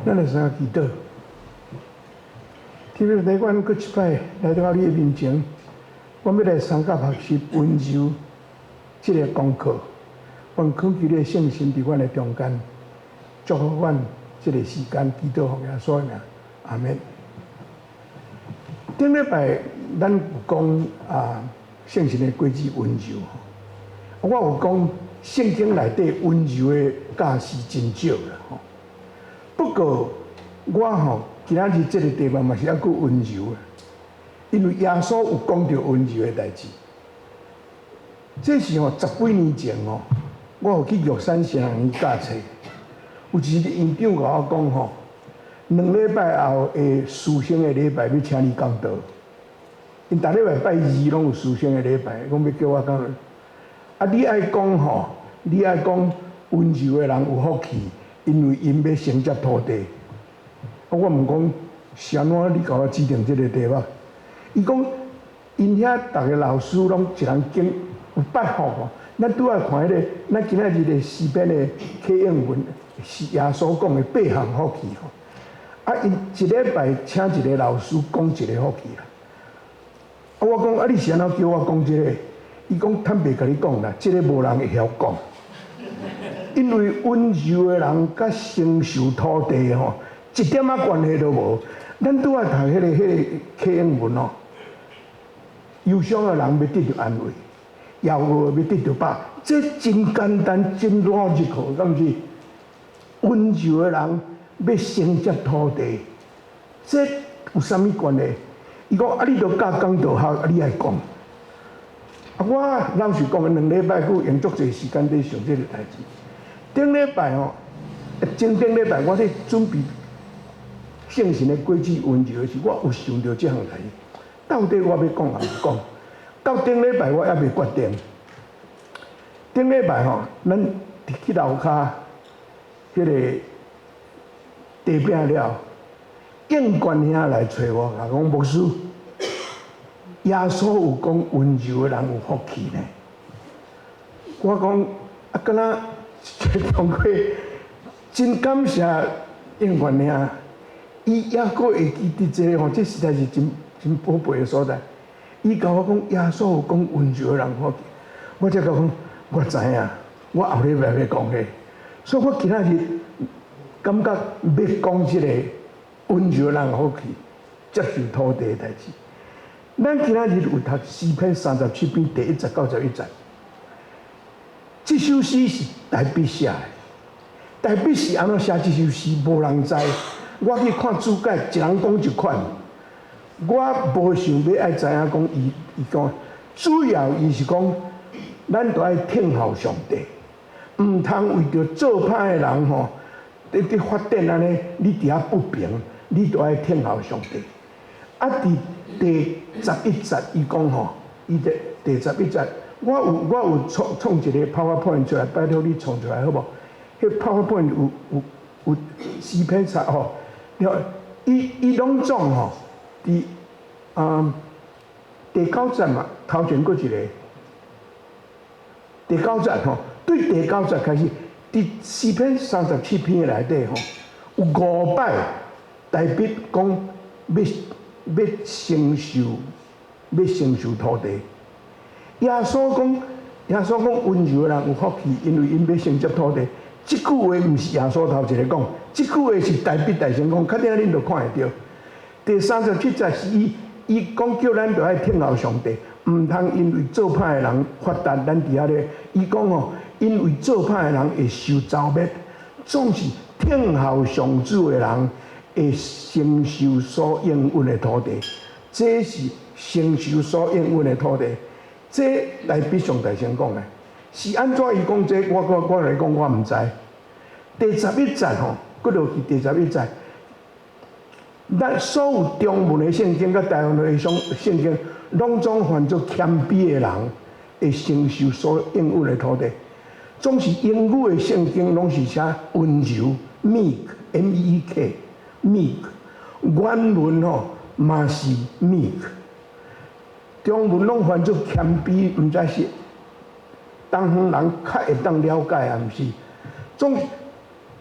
咱來先祈禱。天父上帝，阮閣一擺來到你的面前，阮欲來相佮學習溫柔這个功課。阮懇求你的聖神佇阮的中間，祝福阮這个時間，祈禱奉耶穌的名，阿們。頂禮拜咱有講啊，聖神的果子溫柔。我有講聖經內底溫柔的教示真少啦吼。不過我吼今仔日這个題目嘛是猶閣溫柔的，因為耶穌有講著溫柔的代誌。這是吼十幾年前吼，我有去玉山神學院教冊，有一日院長共我講吼，2禮拜後的師生的禮拜欲請你講道。𪜶逐禮拜拜二攏有師生的禮拜，講欲叫我講道。啊，你愛講吼，你愛講溫柔的人有福氣，因為𪜶欲承接土地。啊，我問講是按怎你共我指定這个題目？伊講𪜶遐逐个老師攏一人講有八福吼。咱拄仔看彼个，咱今仔日的詩篇的啟應文是耶穌講的八項福氣吼。啊，𪜶一禮拜請一个老師講一个福氣啦。啊，我講啊，你是按怎叫我講這个？伊講坦白共你講啦，這个無人會曉講，因為溫柔的人佮承受土地吼，一點仔關係都無。咱拄仔讀彼个啟應文哦，憂傷的人欲得著安慰，飢餓的欲得著飽，這真簡單，真 logical，敢毋是？溫柔的人欲承接土地，這有啥物關係？伊講啊，你著教講道學，啊，你愛講。啊，我老實講，2禮拜閣用足濟時間佇想這个代誌。頂禮拜吼，前頂禮拜我咧準備聖神的果子溫柔的時，我有想著這項代誌。到底我欲講抑毋講？到頂禮拜我猶未決定。頂禮拜吼，咱去樓跤彼个茶餅了，應權兄來揣我，共講牧師，耶穌有講溫柔的人有福氣呢。我講啊，敢若講過，真感謝應權兄，伊猶閣會記得這个吼，這實在是真真寶貝的所在。伊共我講耶穌有講溫柔的人有福氣，我才共講我知影，我後禮拜欲講彼，所以我今仔日感覺欲講這个溫柔的人有福氣，接受土地的代誌。咱今仔日有讀詩篇37篇第1節到11節，這首詩是大衛寫的。大衛是按怎寫這首詩，無人知。我去看注解，一人講一款。我無想欲愛知影講伊伊講，主要伊是講，咱著愛聽候上帝，毋通為著做歹的人吼，佇發展按呢，你佇遐不平，你著愛聽候上帝。啊，佇第11節伊講吼，伊第11節，我有創創一个 PowerPoint 出來，拜託你創出來好無？彼 PowerPoint 有詩篇冊吼，了伊伊攏總吼，佇第9節嘛，頭前閣一个，第九節吼，對第九節開始，佇詩篇三十七篇內底吼，有五擺大衛講欲承受土地。耶穌講，耶穌講溫柔的人有福氣，因為𪜶欲承接土地。這句話毋是耶穌頭一个講，這句話是大衛大先講，確定恁著看會著。第37節是伊伊講叫咱著愛聽候上帝，毋通因為做歹的人發達，咱佇遐咧。伊講吼，因為做歹的人會受誅滅，總是聽候上主的人會承受所應允的土地。這是承受所應允的土地。這大衛上帝先講的，是按怎伊講這個？我來講，我毋知。第十一節吼，閣落去第十一節，咱所有中文的聖經佮台灣的聖經，攏總翻做謙卑的人會承受所應允的土地。總是英語的聖經攏是寫溫柔 meek，M E E K，meek。原文吼嘛是 meek。中文攏翻做謙卑，毋知是東方人較會當了解，抑毋是？總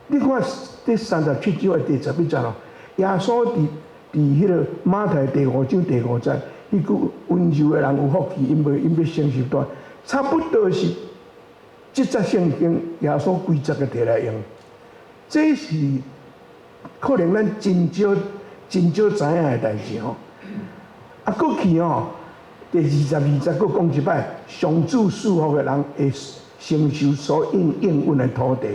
你看第37章的第11節咯，耶穌佇彼个馬太第五章第五節，彼句溫柔的人有福氣，因欲承受地，差不多是這節聖經耶穌規節的提來用。這是可能咱真少真少知影的代誌吼。啊，閣去吼，第22節閣講一擺，上主賜福的人會承受所應允的土地，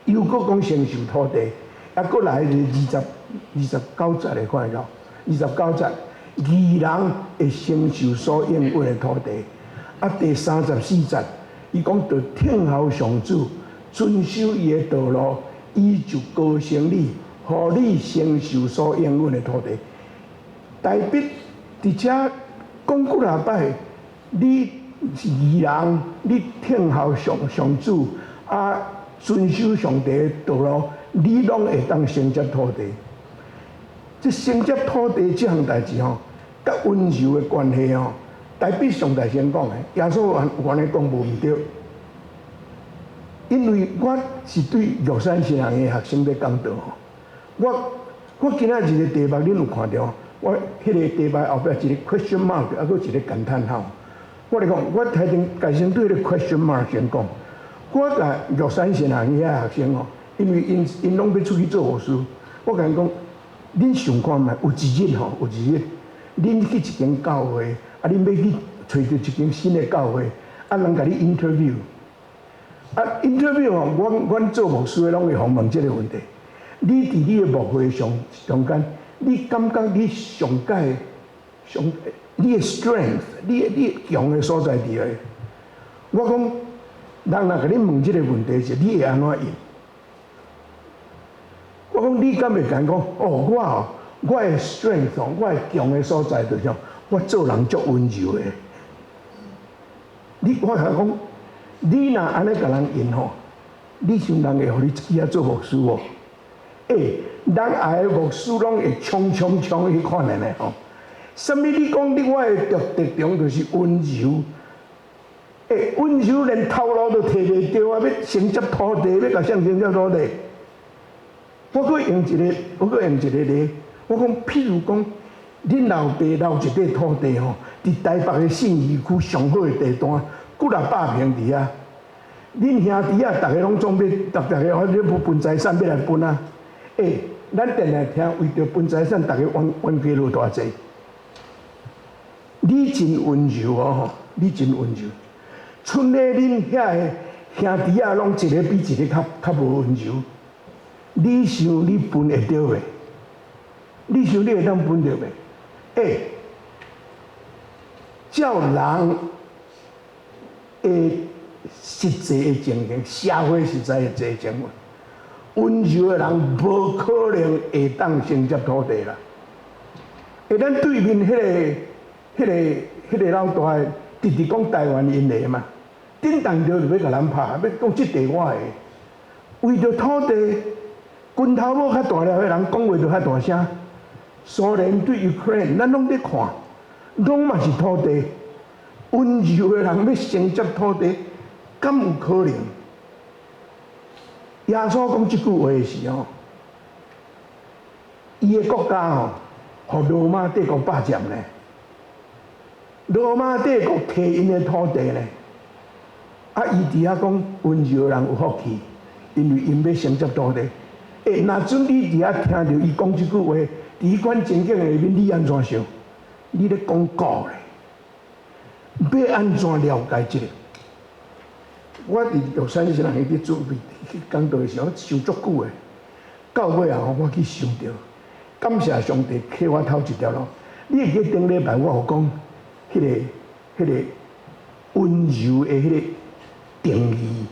又閣講承受土地，啊，閣來29節的看到，二十九節，義人會承受所應允的土地。啊，第34節，伊講著聽候上主，遵守伊的道路，伊就高升你，予你承受所應允的土地。大衛佇遮講幾若擺，你是義人，你聽候上主，啊，遵守上帝的道路，你攏會當承接土地。這承接土地這項代誌吼，佮溫柔的關係吼，大衛上帝先講的，耶穌有按呢講無毋對。因為我是對玉山神學院的學生咧講道吼，我今仔日的題目恁有看著？我彼个題目後壁一個 question mark，啊，閣一個感嘆號。我咧講，我頭前共先對彼个 question mark 先講。我共玉山神學院遐學生吼，因為𪜶𪜶攏欲出去做牧師，我共𪜶講，恁想看覓？有一日吼，有一日，恁去一間教會，啊，恁欲去揣著一間新的教會，啊，人共你 interview，啊，interview 吼，阮做牧師的攏會予問這個問題。你佇你的牧會上中間，你感覺你上蓋上你的 strength，你強的所在佇佗？我講，人若共你問這個問題時，你會按怎應？我講你敢會共講？哦，我的 strength，我的強的所在就是我做人足溫柔的。我共講，你若按呢共人應吼，你想人會予你去遐做牧師無？欸，人愛的牧師攏會衝衝衝彼款的呢吼。啥物？你講你我的特長就是溫柔。欸，溫柔連頭路都提袂著啊！欲承接土地，欲共誰承接土地？我閣用一個例，我講，譬如講，恁老爸留一塊土地吼，佇台北的信義區上好的地段，幾若百坪佇遐。恁兄弟仔，逐个攏總欲，逐个反正分財產欲來分啊。欸，咱定定聽為著分財產，逐个冤家落大濟。你真溫柔哦，你真溫柔。賰咧恁遐个兄弟仔，攏一个比一个較無溫柔。你想你分會著袂？你想你會當分著袂？欸，照人的實際的情形，社會實在的這個情形，溫柔的人無可能會當承接土地啦。欸，咱對面彼个老大的，直直講台灣𪜶的嘛，頂當著就欲共咱拍，欲講這地我的，為著土地，拳頭母較大粒的人講話就較大聲。蘇聯對 Ukraine，咱攏佇看，攏嘛是土地。溫柔的人欲承接土地，敢有可能？耶穌講這句話的時候，伊的國家吼，予羅馬帝國霸佔呢。羅馬帝國提𪜶的土地呢，啊，伊佇遐講溫柔的人有福氣，因為𪜶欲承接土地。欸，若準你佇遐聽著伊講這句話，佇彼款情景下面，你按怎想？你咧講古咧？欲按怎了解這個？我佇玉山神學院佇準備去講道的時候，我想足久的，到尾仔吼，我去想著，感謝上帝啟我頭一條路。你會記頂禮拜我有講彼个溫柔的彼個定義。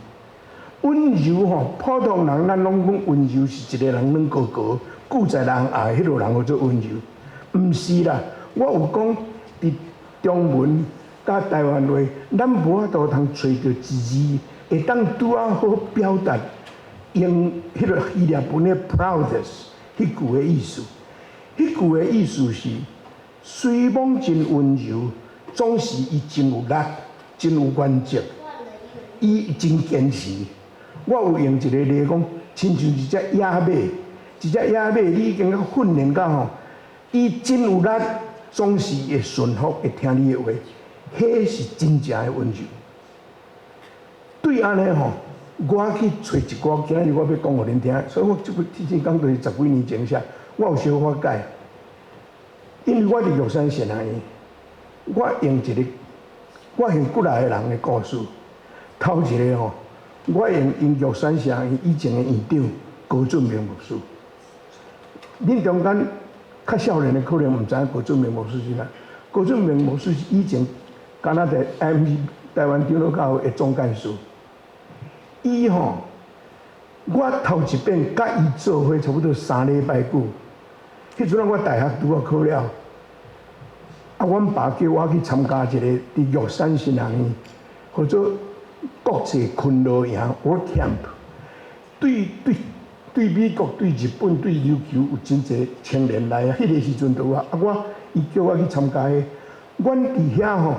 溫柔吼，普通人咱攏講溫柔是一個人軟膏膏，久在人愛，彼個人叫做溫柔。毋是啦，我有講佇中文佮台灣話，咱無法度通揣著一字會當拄仔好表達用彼个希臘文的 prautes 彼句的意思。彼句的意思是，雖罔真溫柔，總是伊真有力，真有原則，伊真堅持。我有用一個例講，親像一隻野馬，一隻野馬你已經訓練到吼，伊真有力，總是會順服，會聽你的話，彼是真正的溫柔。對按呢吼，我去揣一寡，今仔日我欲講予恁聽，所以我這個之前講就是十幾年前寫，我有小可改。因為我佇玉山神學院，我用一個，我用幾來個人的故事，頭一個吼，我用𪜶玉山神學院以前的院長高俊明牧師。恁中間較少年的可能毋知影高俊明牧師是啥。高俊明牧師是以前加拿大 M 台灣長老教會的總幹事。伊吼，我頭一遍佮伊做伙差不多3禮拜久。彼陣我大學拄仔考了，啊，阮爸叫我去參加一個佇玉山神學院，號做國際勤勞營（Work Camp）。對對對，美國、對日本、對琉球有真濟青年來啊！彼個時陣就有啊，啊我伊叫我去參加彼，阮佇遐吼，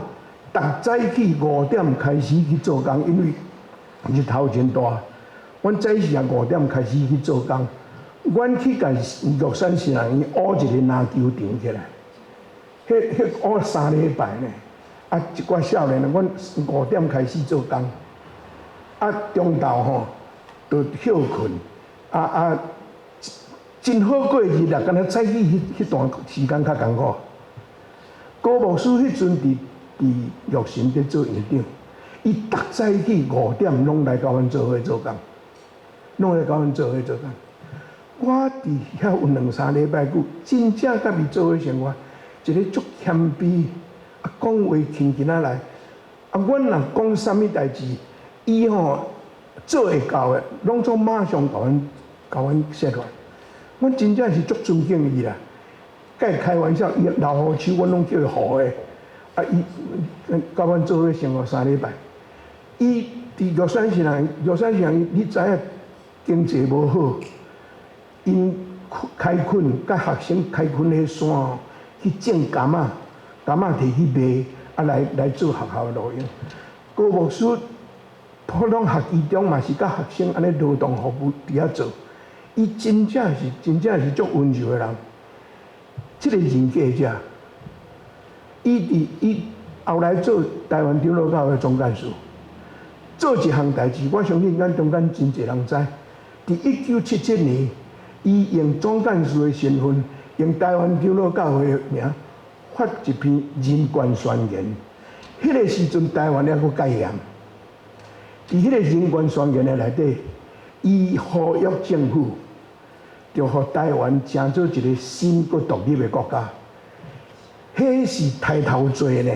逐早起5點開始去做工，因為日頭真大。阮早時啊五點開始去做工，阮去共玉山神學院挖一個籃球場起來，彼彼挖3禮拜呢。啊，一寡少年，阮五點開始做工，啊，中晝吼就歇睏，啊啊，真好過日啦，敢若早起彼彼段時間較艱苦。高牧師彼陣佇佇玉神佇做院長，伊逐早起五點攏來佮阮做伙做工，攏來佮阮做伙做工。我佇遐有兩三禮拜久，真正佮伊做伙生活，一個足謙卑，啊，講話輕輕仔來，啊，阮若講啥物代誌，伊吼做會到的，攏總馬上共阮共阮說來。阮真正是足尊敬伊啦。佮伊開玩笑，伊老虎手，阮攏叫伊虎的。啊，伊佮阮做伙生活三禮拜。伊佇玉山神學，玉山神學，你知影經濟無好，𪜶開墾佮學生開墾彼山吼，去種柑仔，柑仔提去賣，啊來來做學校的路用。高牧師普通學期中嘛是佮學生按呢勞動服務佇遐做，伊真正是真正是足溫柔的人。這個人格者，伊佇伊後來做台灣長老教會總幹事，做一項代誌，我相信咱中間真濟人知。佇1977年，伊用總幹事的身份，用台灣長老教會的名發一篇人權宣言。彼個時陣，台灣猶閣戒嚴。佇彼個人權宣言的內底，伊呼籲政府，就予台灣成做一個新閣獨立的國家。彼是抬頭做呢。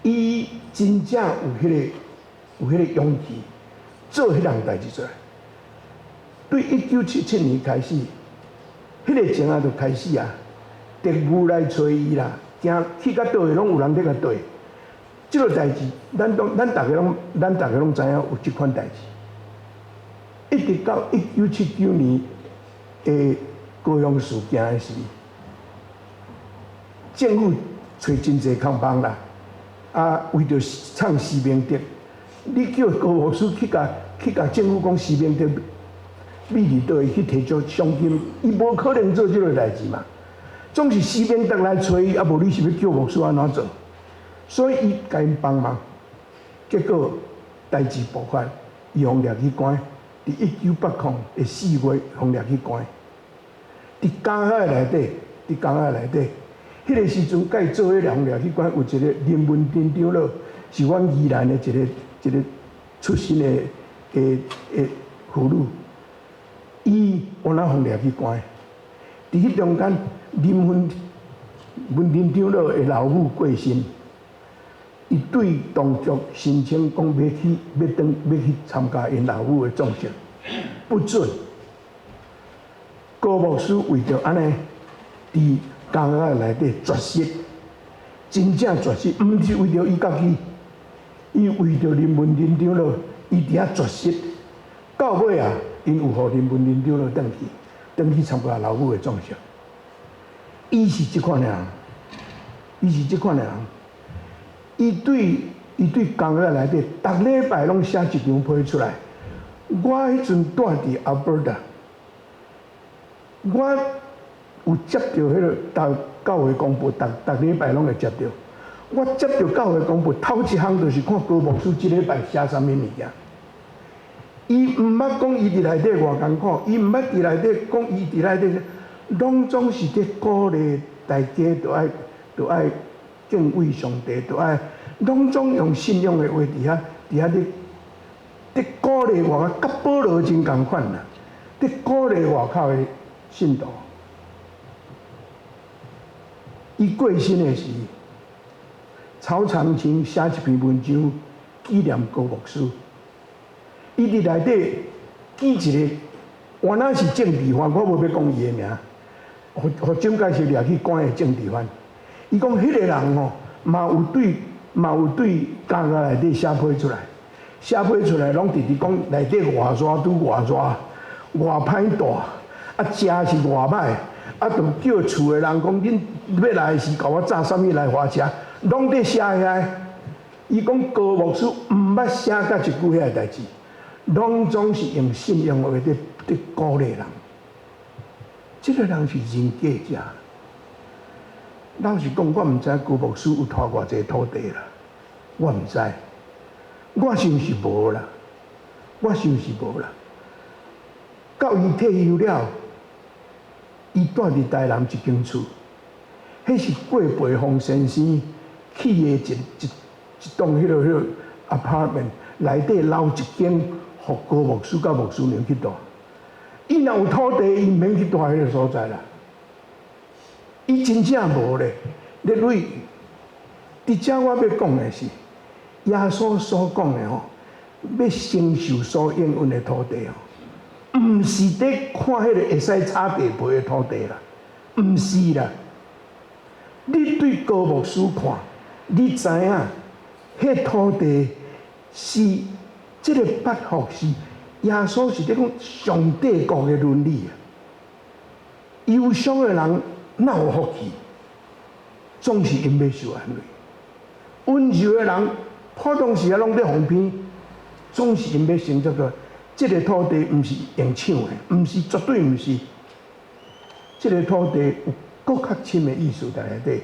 伊真正有彼個有彼個勇氣做彼項代誌出來。對1977年開始，彼個前仔就開始啊，特務來揣伊啦，驚去到佗位攏有人佇共對。這個代誌，咱攏咱逐家攏咱逐家攏知影有這款代誌。一直到1979年的高雄事件的時，政府揣真濟空幫啦，啊，為著創施明德，你叫高牧師去共去共政府講施明德美麗島去提出賞金，伊無可能做這個代誌嘛。總是施明德來揣伊，啊，無你是欲叫牧師按怎做？所以伊共𪜶幫忙，結果代誌爆發，伊予掠去關。佇1980的4月，予掠去關。佇監獄內底，佇監獄內底，彼個時陣，佮伊做伙掠掠去關，有一個林文珍長老，是阮宜蘭的一個一個出身的的的婦女，伊有哪予掠去關？佇彼中間，林文文珍長老的老母過身，伊對當局申請講欲去欲轉欲去參加𪜶老母的葬式，不准。高牧師為著按呢，佇監獄內底絕食，真正絕食，毋是為著伊家己，伊為著林文珍長老，伊佇遐絕食。到尾啊，𪜶有予林文珍長老轉去，轉去參加老母的葬式。伊是這款的人，伊是這款的人。伊對伊對監獄內底，逐禮拜攏寫一張批出來，我彼陣住佇阿伯達，我有接著彼个教教會公報，逐逐禮拜攏會接著。我接著教會公報，頭一項就是看高牧師這禮拜寫啥物物件。伊毋捌講伊佇內底偌艱苦，伊毋捌佇內底講伊佇內底，攏總是佇鼓勵大家，都愛敬畏上帝，都愛攏總用信仰的話佇遐佇遐咧佇鼓勵外口，佮保羅真仝款啦，佇鼓勵外口的信徒。伊過身的時，曹長青寫一篇文章紀念高牧師。伊佇內底記一個，原來是政治犯，我無欲講伊的名，予予蔣介石掠去關的政治犯。伊講彼個人吼，嘛有對監獄內底寫批出來，寫批出來攏直直講內底偌熱拄偌熱，偌歹住，啊食是偌歹，啊就叫厝的人講，恁欲來時共我炸啥物來予食，攏佇寫遐。伊講高牧師毋捌寫過一句遐个代誌。攏總是用信仰話佇鼓勵人，這個人是人格者。老實講，我毋知高牧師有拖偌濟土地啦，我毋知，我想是無啦，我想是無啦。到伊退休了，伊住佇台南一間厝，彼是郭培峰先生起的一棟彼个 apartment 內底留一間。予高牧師佮牧師娘去住，伊若有土地，伊毋免去住彼个所在啦。伊真正無咧，你類佇遮我欲講的是，耶穌所講的吼，欲承受所應允的土地吼，毋是佇看彼个會使炒地皮的土地啦，毋是啦。你對高牧師看，你知影，彼土地是。這个八福是耶穌是佇講上帝國的倫理啊。憂傷的人若有福氣，總是𪜶欲受安慰；溫柔的人，普通時啊攏佇予騙，總是𪜶欲成就個。這个土地毋是用搶的，毋是絕對毋是。這个土地有閣較深的意思佇內底。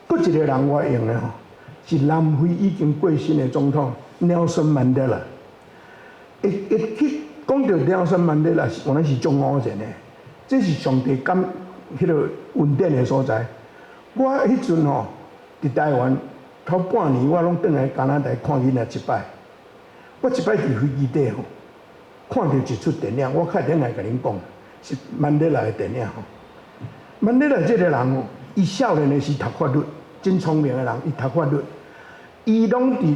閣一个人我用的吼，是南非已經過身的總統。Nelson Mandela，會會去講著 Nelson Mandela 是原來是足偶然的，這是上帝感彼个恩典的所在。我彼陣吼佇台灣頭半年，我攏轉來加拿大看囡仔一擺。我一擺佇飛機底吼，看著一齣電影，我較頂來共恁講，是曼德拉的電影吼。曼德拉這个人吼，伊少年的時讀法律，真聰明的人，伊讀法律，伊攏佇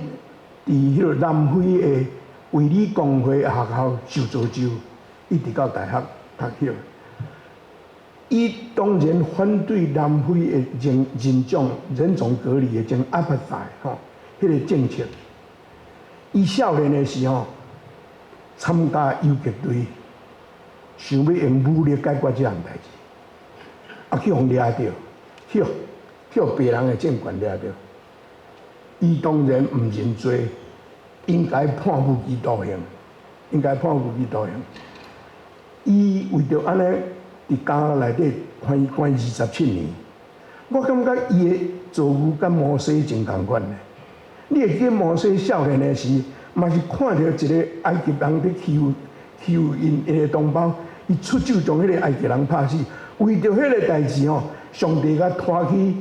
彼个南非的衛理公會學校受造就，一直到大學讀彼个。伊當然反對南非的人種隔離的種 apartheid 吼，彼个政策。伊少年的時候參加游擊隊，想欲用武力解決這項代誌，啊去予掠著，去予白人的政權掠著。伊當然毋認罪，應該判無期徒刑，應該判無期徒刑。伊為著按呢，佇監獄內底關關27年。我感覺伊的遭遇佮摩西真仝款咧。你會記摩西少年的時，嘛是看著一个埃及人佇欺負欺負𪜶的同胞，伊出手將彼个埃及人拍死。為著彼个代誌吼，上帝共拖去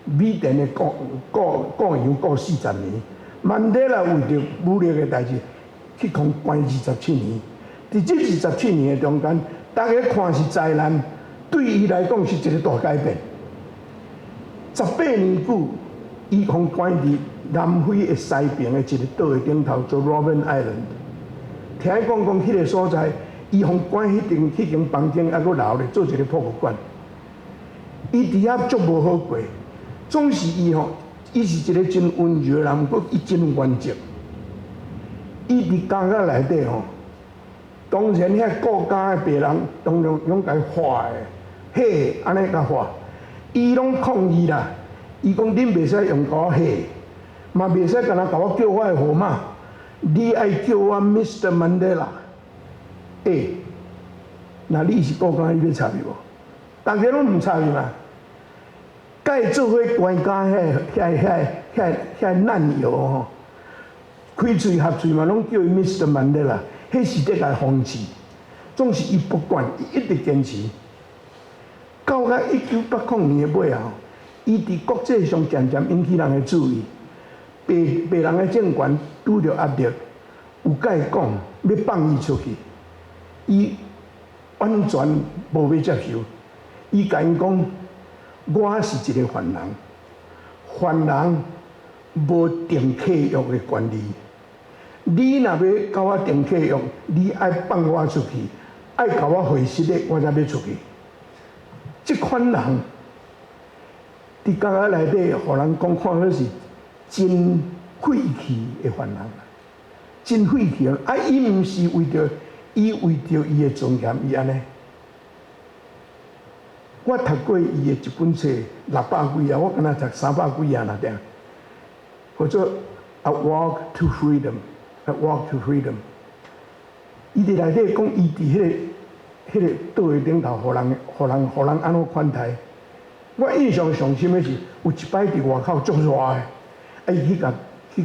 米甸的顧顧顧羊顧40年。曼德拉為著武力的代誌，去予關二十七年。佇這二十七年的中間，大家看是災難，對伊來講是一个大改變。18年久，伊予關佇南非的西邊的一个島的頂頭，做 Robben Island。聽講講，彼个所在，伊予關彼間房間，猶閣留咧做一个博物館。伊佇遐足無好過，總是伊吼，伊是一个真溫柔的人，毋過伊真有原則。伊佇監獄內底吼，當然遐顧監的白人，當然攏共伊喝的、喝按呢共喝，伊攏抗議啦。伊講恁袂使用共我喝，嘛袂使干焦共我叫我的號碼。你愛叫我 Mr. Mandela。欸，若你是國家，你欲插伊無？逐家攏毋插伊嘛。共伊做伙關監彼遐遐遐遐難友吼，開喙合喙嘛，攏叫伊 Mr. Mandela，彼是咧共諷刺。總是伊不管，伊一直堅持。到甲1980年的尾後，伊佇國際上漸漸引起人的注意。白白人的政權拄著壓力，有共伊講欲放伊出去，伊完全無欲接受。伊共𪜶講：我是一个犯人，犯人無訂契約的權利。你若欲共我訂契約，你愛放我出去，愛共我回釋的，我才欲出去。這款人佇監獄內底，予人講看做是真晦氣的犯人，真晦氣啊！伊毋是為著伊為著伊的尊嚴，伊按呢。我讀過伊的一本冊六百幾頁，我敢若讀三百幾頁爾爾，叫做《A Walk to Freedom》，《A Walk to Freedom》。伊佇內底講，伊佇彼個島的頂頭，予人按怎款待。我印象上深的是，有一擺佇外口足熱的，啊，伊去共彼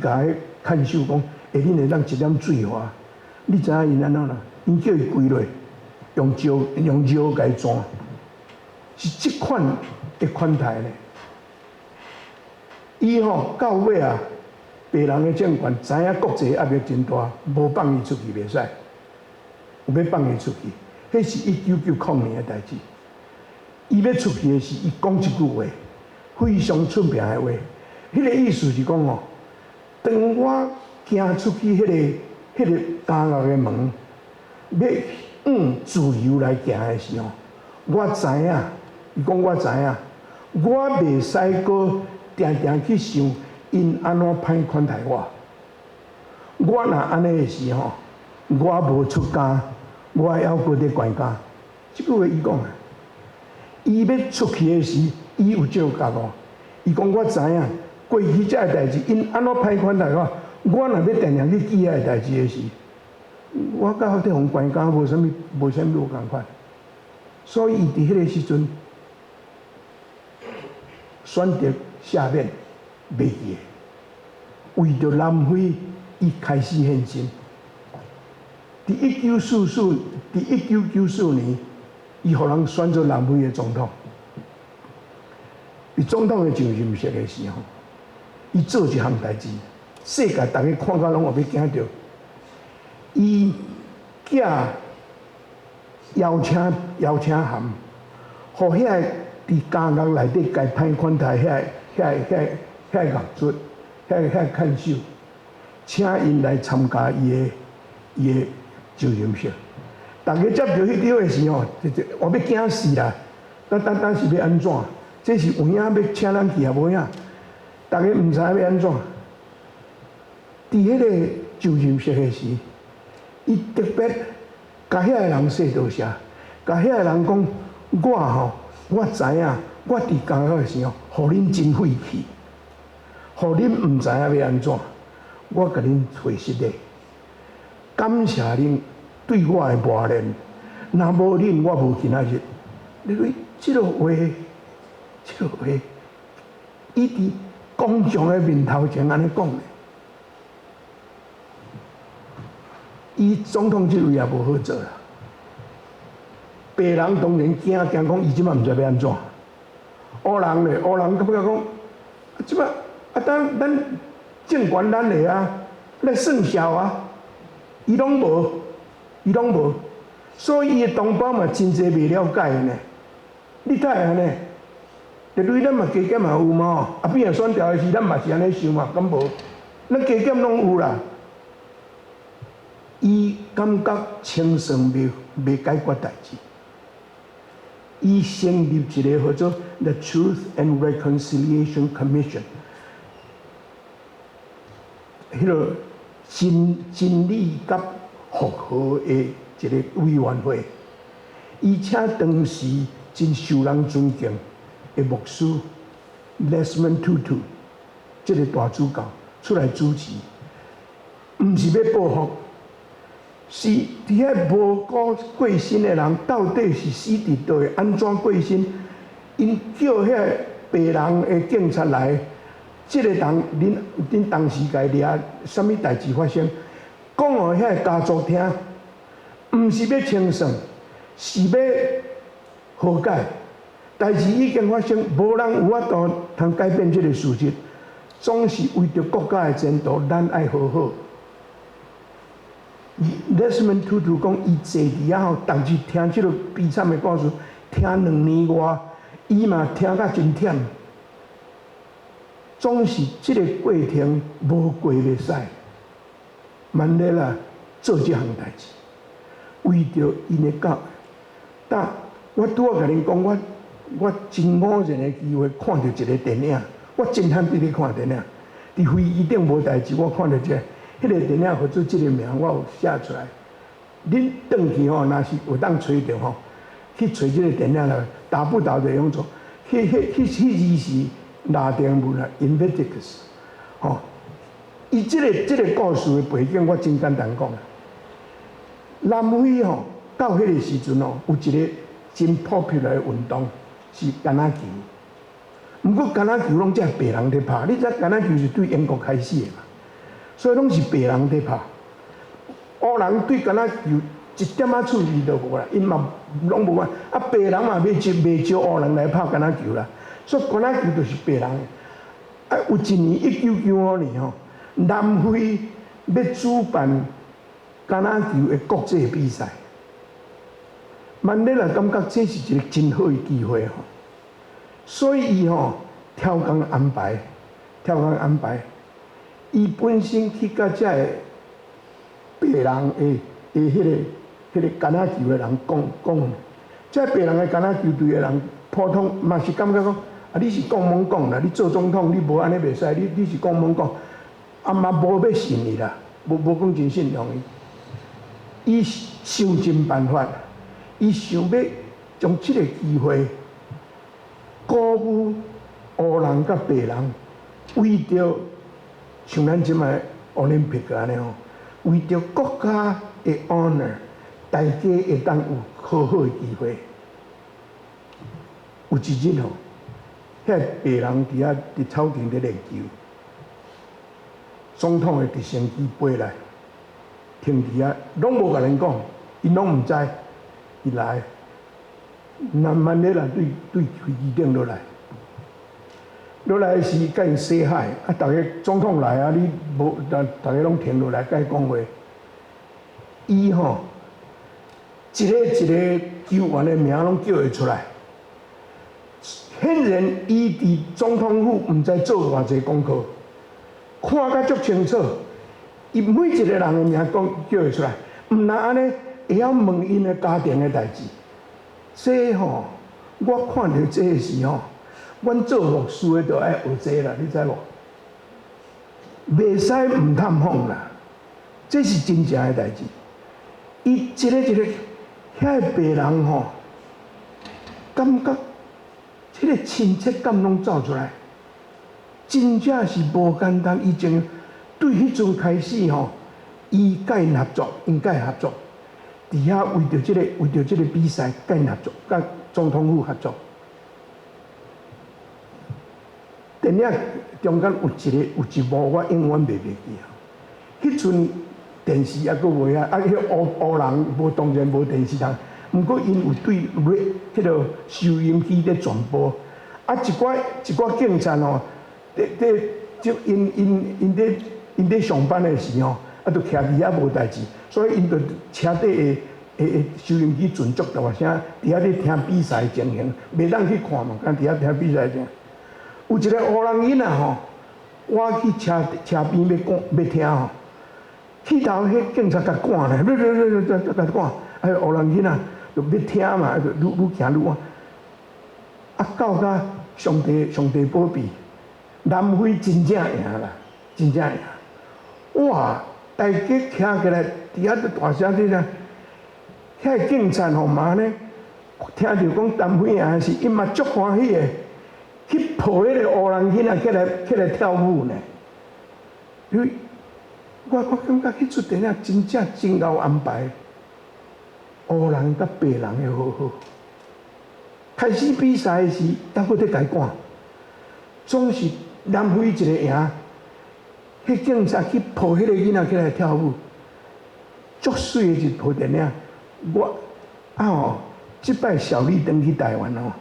看守講，欸，恁會當一點水予我？你知影𪜶按怎啦？𪜶叫伊跪落，用尿共伊攥，是這款的款待呢。伊吼到尾啊，白人的政權知影國際壓力真大，無放伊出去袂使，有欲放伊出去，彼是1990年的代誌。伊欲出去的時，伊講一句話，非常出名的話。彼個意思是講吼，當我行出去彼個監獄的門，欲向自由來行的時候，我知影，伊講我知影，我袂使閣定定去想𪜶按怎歹款待我。我若按呢的時候，我無出監，我猶閣佇關監。這句話伊講啊，伊欲出去的時，伊有這個覺悟。伊講我知影，過去這个代誌，𪜶按怎歹款待我，我若欲定定去記彼个代誌的時，我佮佇予關監無啥物無仝款。所以伊佇彼個時陣選擇赦免，袂記的，為著南非，伊開始獻身。佇1994年，伊予人選做南非的總統。佇總統的就任式的時候，伊做一項代誌，世界逐家看甲攏有欲驚著。伊寄邀請函，予遐个佇監獄內底共伊歹款待遐個獄卒、遐個看守，請𪜶來參加伊的就任式。逐家接著彼張的時候，就我欲驚死啦！等等等是欲按怎？這是有影欲請咱去啊？無影？逐家毋知影欲按怎。佇彼個就任式的時，伊特別共遐個人說多謝，共遐個人講，我吼，我知影，我佇監獄的時候，予恁真晦氣，予恁毋知影欲按怎，我共恁回失禮，感謝恁對我的磨練，若無恁，我無今仔日。你看這个話，這个話，伊佇公眾的面頭前按呢講的。伊總統這位也無好做啦，白人當然驚驚講，伊這擺毋知欲按怎。烏人咧，烏人感覺講，這擺啊，等咱政權咱的啊，來算數啊，伊攏無，伊攏無，所以伊的同胞嘛真濟袂了解呢。你睇按呢？就對咱嘛加減嘛有嘛，啊變選調的時，咱嘛是按呢想嘛，敢無？咱加減攏有啦。伊感覺清算袂解決代誌，伊成立一個叫做 The Truth and Reconciliation Commission，彼個真理佮復和的一個委員會，伊請當時真受人尊敬的牧師 Desmond Tutu 這個大主教出來主持。毋是欲報復，是佇遐無辜過身的人，到底是死佇佗位，按怎過身？𪜶叫遐白人的警察來，這個人恁當時共掠，啥物代誌發生？講予遐個家族聽，毋是欲清算，是欲和解。代誌已經發生，無人有法度通改變這個事實。總是為著國家的前途，咱愛和好。Desmond Tutu 講，伊坐佇遐吼，逐日聽這個悲慘的故事，聽兩年外，伊嘛聽甲真忝。總是這個過程無過袂使。曼德拉做這項代誌，為著𪜶的教。但我拄仔共恁講，我真偶然的機會看著一個電影，我真罕佇咧看電影。佇飛機頂無代誌，我看著這個，彼個電影號做這個名，我有寫出來。恁轉去吼，若是有當揣著吼，去揣這個電影來，打不倒的勇者。彼字是拉丁文啊，Invictus，吼。伊這個故事的背景，我真簡單講。南非吼，到彼個時陣吼，有一個真 popular 的運動是橄欖球。毋過橄欖球攏只白人佇拍，你知橄欖球是對英國開始的嘛？所以攏是白人佇拍。烏人對橄欖球一點仔趣味都無啦，𪜶嘛攏無愛。啊，白人嘛袂招袂招烏人來拍橄欖球啦，所以橄欖球就是白人的。啊，有一年1995年吼，南非欲主辦橄欖球的國際比賽，曼德拉感覺這是一個真好的機會吼，所以伊吼超工安排，超工安排，伊本身去佮這个白人的彼個橄欖球的人講講，這白人的橄欖球隊的人，普通嘛是感覺講，啊你是講罔講啦，你做總統你無按呢袂使，你是講罔講，啊嘛無欲信伊啦，無講真信仰伊，伊想盡辦法，伊想欲將這個機會鼓舞烏人佮白人，為著像咱這擺奧林匹克按呢吼，為著國家的 honor，大家會當有好好的機會。有一日吼，遐白人佇遐佇草埕咧練球，總統的直升機飛來，停佇遐，攏無共𪜶講，𪜶攏毋知。伊來，那曼德拉對飛機頂落來，落來時共𪜶 say hi，啊，逐家總統來啊，你無，逐家攏停落來共伊講話。伊吼，一个一个球員的名攏叫會出來。顯然，伊佇總統府毋知做偌濟功課，看甲足清楚。伊每一個人的名講叫會出來，毋但按呢，會曉問𪜶的家庭的代誌。這吼，我看著這個時吼，阮做牧師的就愛學這啦，你知無？袂使毋探訪啦，這是真正的代誌。伊一个一個遐个白人吼，感覺這個親切感攏走出來，真正是無簡單。以前對彼陣開始吼，伊佮𪜶合作，𪜶佮伊合作，佇遐為著這個比賽佮𪜶合作，佮總統府合作。電影中間有一個有一幕，我永遠袂袂記啊。彼陣電視猶閣無遐，啊，彼烏人無當然無電視通，毋過𪜶有對彼個收音機咧轉播，啊，一寡警察吼，佇就𪜶咧上班的時吼，啊，就徛佇遐無代誌，所以𪜶就車底的收音機傳足大聲，佇遐咧聽比賽情形，袂當去看嘛，干佇遐聽比賽情。有一個烏人囡仔吼，我去車邊欲講欲聽吼，去頭彼警察共趕咧，咧咧咧咧共趕，啊，烏人囡仔就欲聽嘛，就愈愈行愈遠，啊，到甲上帝保庇，南非真正贏啦，真正贏！哇，大家徛起來，佇遐大聲咧啥？遐個警察吼嘛呢，聽著講南非贏時，伊嘛足歡喜的，去抱彼個烏人囡仔起來起來跳舞呢。因為我感覺彼齣電影真正真𠢕安排，烏人佮白人的和好。開始比賽時，猶閣咧共伊趕，總是南非一个贏，彼警察去抱彼个囡仔起來跳舞，足媠的一部電影。我啊吼，這擺小麗轉去台灣吼，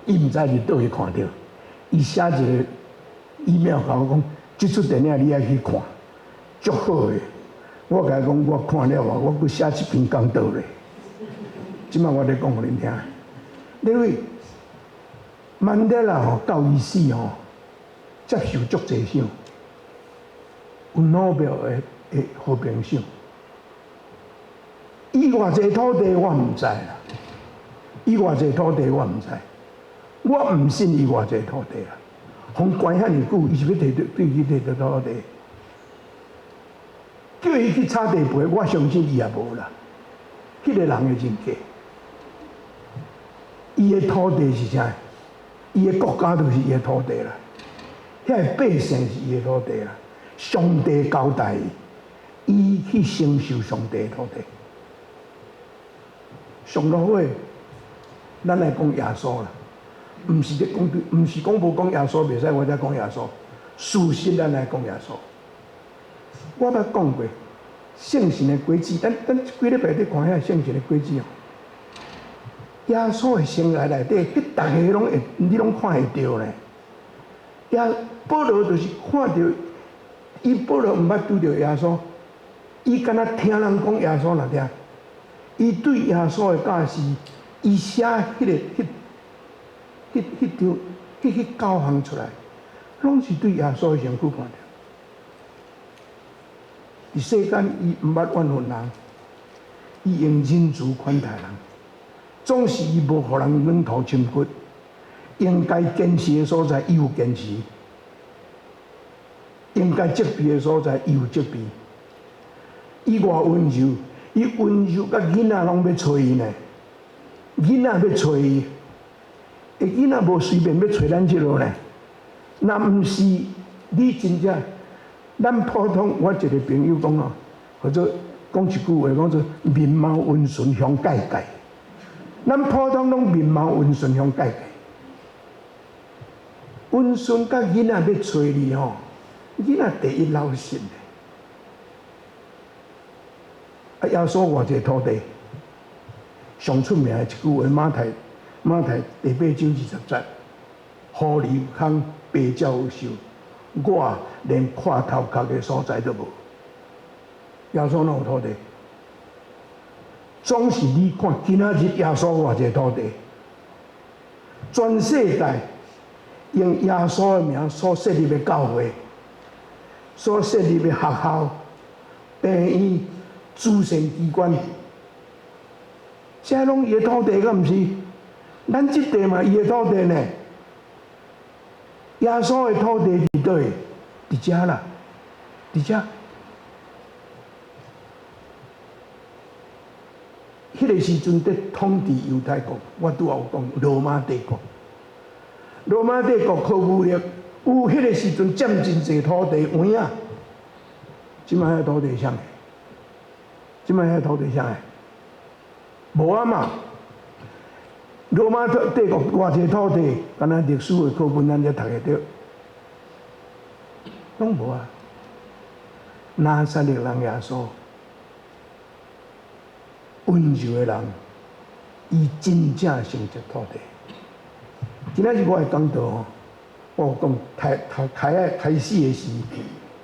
伊毋知佇佗位看著，伊寫一个 email 共我講，這齣電影你愛去看，足好的。我共伊講，我看了啊，我閣寫一篇講道咧。這擺我咧講予恁聽。因為曼德拉吼到伊死吼，接受足濟賞，有諾貝爾的和平賞。伊偌濟土地我毋知啦，伊偌濟土地我毋知，我毋信伊偌濟土地啦。予關遐爾久，伊是欲提著對去提著土地，叫伊去炒地皮，我相信伊也無啦。彼個人的人格。伊的土地是啥？伊的國家就是伊的土地啦。遐个百姓是伊的土地啦。上帝交代伊，伊去承受上帝的土地。上落尾，咱來講耶穌啦，毋是咧講，毋是講無講耶穌袂使，我才講耶穌。事實咱來講耶穌。我捌講過，聖神的果子，咱這幾禮拜佇看遐聖神的果子哦。耶穌的生涯內底，彼逐个攏會，你攏看會著呢。耶保羅就是看著，伊保羅毋捌拄著耶穌，伊敢若聽人講耶穌爾聽。伊對耶穌的教示，伊寫彼个、彼、彼、彼張、彼彼九項出來，攏是對耶穌的身軀看著。佇世間，伊毋捌怨恨人，伊用仁慈款待人。總是伊無予人軟土深掘，應該堅持的所在，伊有堅持；應該責備的所在，伊有責備。伊偌溫柔，伊溫柔甲囡仔攏欲揣伊呢。囡仔欲揣伊，欸，囡仔無隨便欲揣咱這落呢。若毋是你真正，咱普通，我一个朋友講哦，或者講一句話，講做面貌溫順鄉蓋蓋。咱普通攏面貌溫順鄉蓋蓋，溫順佮囡仔欲揣你吼，囡仔第一老實的。啊，耶穌偌濟土地，上出名的一句話，馬太第八章20節，狐狸有空，白鳥有巢，我連倚頭殼的所在都無。耶穌哪有土地？總是你看今仔日耶穌偌濟土地，全世界用耶穌的名所設立的教會，所設立的學校、病院、慈善機關，這攏伊的土地，敢毋是？咱這塊嘛，伊的土地呢？耶穌的土地佇佗位？佇遮啦，佇遮。彼个時陣佇統治猶太國，我拄仔有講羅馬帝國。羅馬帝國靠武力，有彼个時陣佔真濟土地，有影。這擺遐土地啥的？這擺遐土地啥的？無啊嘛。羅馬帝國偌濟土地，敢若歷史的課本咱才讀會著，攏無啊。拿撒勒人耶穌。溫柔的人，伊真正承接土地。今仔日我的講道吼，我有講開開開始的時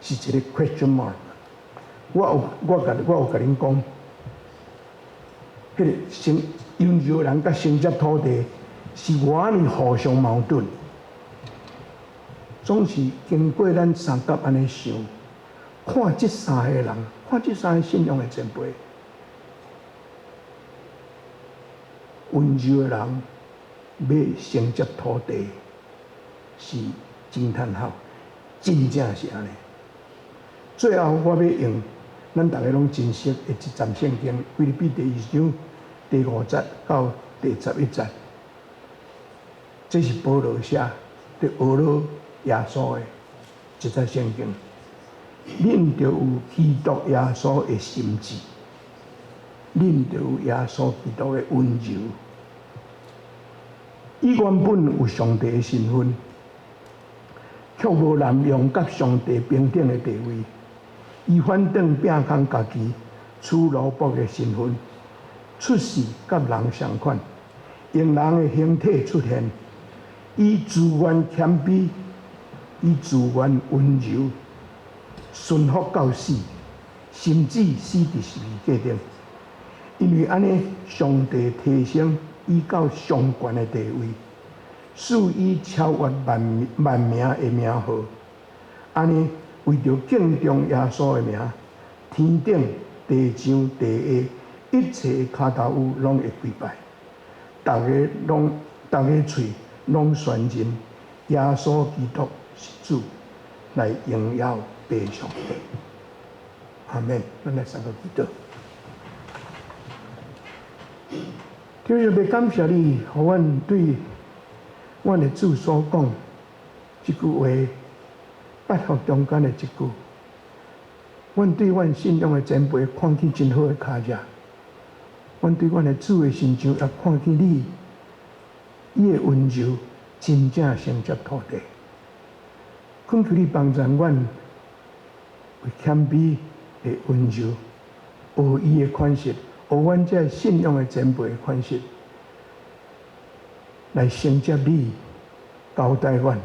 是一個 question mark。我有共恁講，彼個承溫柔的人佮承接土地是偌爾互相矛盾。總是經過咱三甲按呢想，看這三个人，看這三個信仰的前輩。溫柔的人欲承接土地是驚嘆號，真正是按呢。最後我欲用咱逐个攏真熟的一節聖經，腓立比第二章第五節到第11節，這是保羅寫佇學了耶穌的一節聖經。恁著有基督耶穌的心志，恁著有耶穌基督的溫柔。伊原本有上帝的身份，卻無濫用佮上帝平等的地位。伊反轉摒空家己，取奴僕的身份，出世佮人相款，用人的形體出現。伊自願謙卑，伊自願溫柔，順服到死，甚至死佇十字架頂。因為按呢，上帝提升伊到上懸的地位，賜伊超越萬萬名的名號。按呢，為著敬重耶穌的名，天頂、地上、地下一切跤頭趺攏會跪拜，逐个攏逐个喙攏宣認耶穌基督是主，來榮耀父上帝。阿門。咱來三個祈禱。天父上帝，感謝你，予阮對阮的主所講這句話，八福中間的一句。阮對阮信仰的前輩看見真好的跤跡，阮對阮的主的身上也看見你，伊的溫柔真正承接土地。懇求你幫助阮，為謙卑的溫柔，學伊的款式，學阮這信仰的前輩的款式，來承接你交代阮，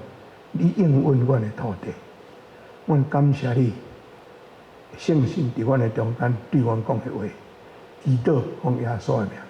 你應允阮的土地。阮感謝你，聖神佇阮的中間對阮講的話，祈禱奉耶穌的名。